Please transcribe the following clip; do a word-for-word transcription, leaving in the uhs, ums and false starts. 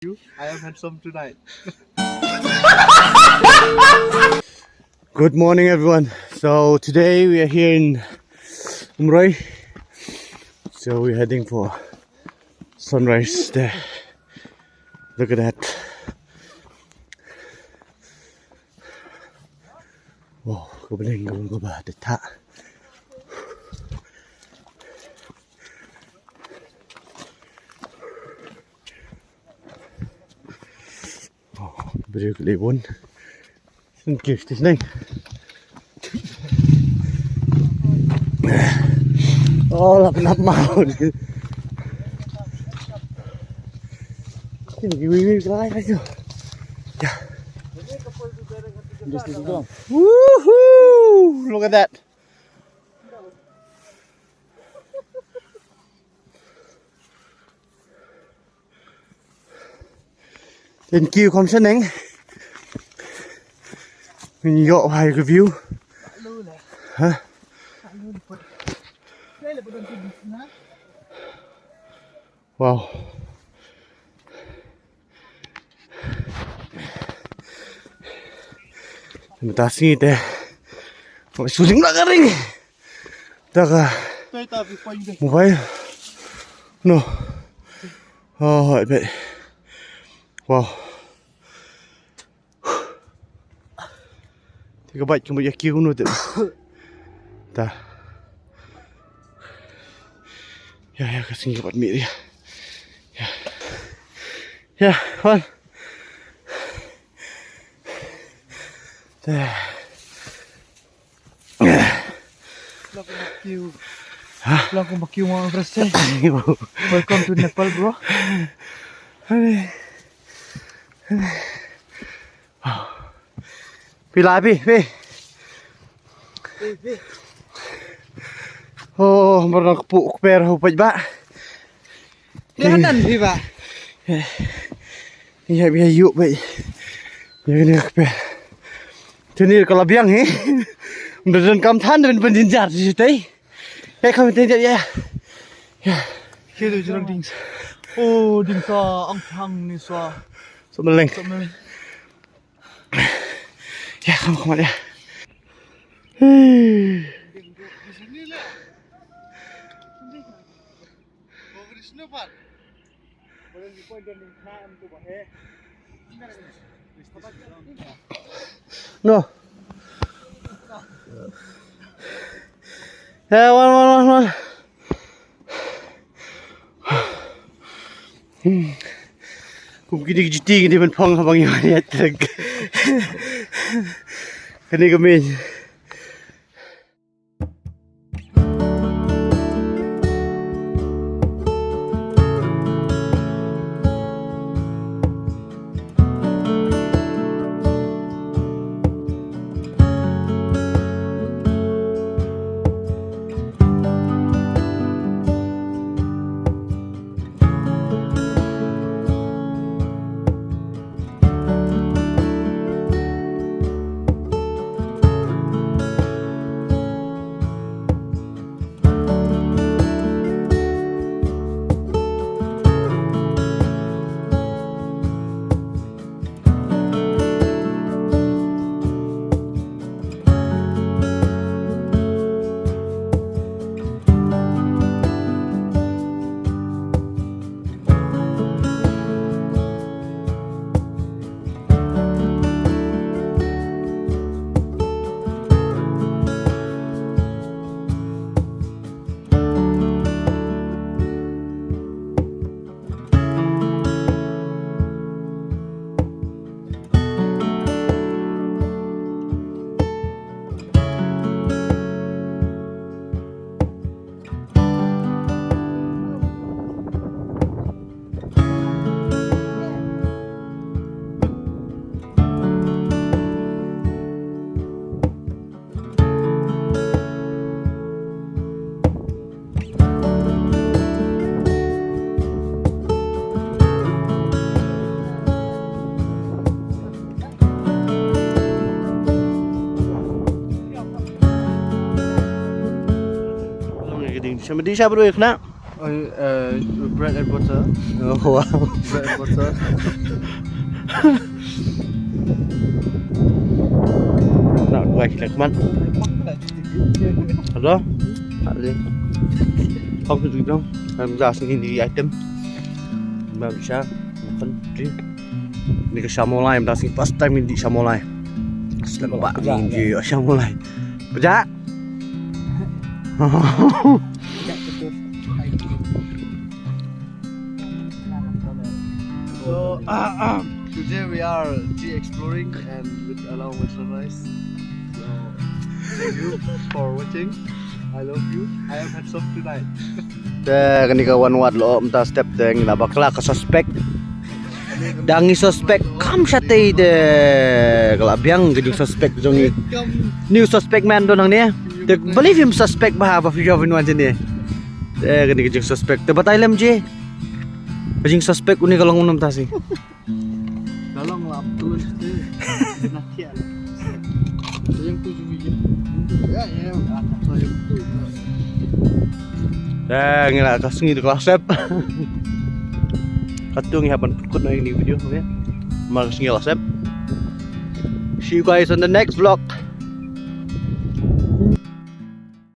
I am handsome tonight. Good morning, everyone. So today we are here in Umroi. So we're heading for sunrise there. Look at that. Wow, ka bneng ka bun kaba da thah. Oh, briew ka lei bun. Sngewsih shisha. Oh, la pynap mau. Sini kiwi kiwi kelai aja. Ya. Woohoo! Look at that. Thank you, kham shaneng. Ngin ïoh bha ïa ka view. Ha? Wow. Mynta sngi te. Wat shu ring la ka ring. Da ka mobile. No. Oh, hoi beit. Wow. Te ka bike ka mut ïa kiew no te. Ta. Ya, ya, ka sngi ka pat mih ïa. Ya. Ya, wan. Te. Long kumba kiew. Ha? Long kumba kiew Mount Everest. Welcome to Nepal, bro. Phi lai phi, phi. Oh, mar nang kpu kper ho peit ba. Ïa nan phi ba. Ïa, ïa, ïoh beit. Ïa, ïa, kper. Tuni ka la biang hi. Ym don kam than, don ban jynjar shi tei. Ïa, kam tei, ïa, ïa. Ïa. Kiew tu jrong ding sa. Oh, ding sa, ang thang ni sa. Sa meleng. Sa meleng. Ïa, kam, kam, ïa. No. Ïa, wan, wan, wan, wan. Hmm. Kum kine ki juti kine ban phong ha ba ngi wan ïaid trek. Kane ka main. Long ka ding sha, ding sha bro, ya kena. Uh, uh, bread and butter. Oh, wow. Bread and butter. Nak buat kita keman. Ada? Tak ada. Kau tu juga. Yang dah sini di item. Baru bisa makan. Ni ke Shamolai, dah sini first time di Shamolai. Selamat ni je Shamolai. Pejak. So, today we are tea exploring and with along with sunrise. So, thank you for watching. I love you. I am handsome tonight. Te kani ka wan wat lo mynta step te ngi la bakla ka suspect. Dang ngi suspect kam shatei te ka la biang ka jing suspect jong ngi. New suspect man don hangne. Te believe him suspect ba ba fi job in wan jene. Te kani ka jing suspect te batai lem je. Ka jing suspect uni ka long mynta si. Ka long la tulun te. Kena kial. Yang tu juga. Ya ya. Apa yang tu? Te ngi la ka sngi de ka la sep. Katu ngi haban put na ini video ya. Mar ka sngi la sep. See you guys on the next vlog.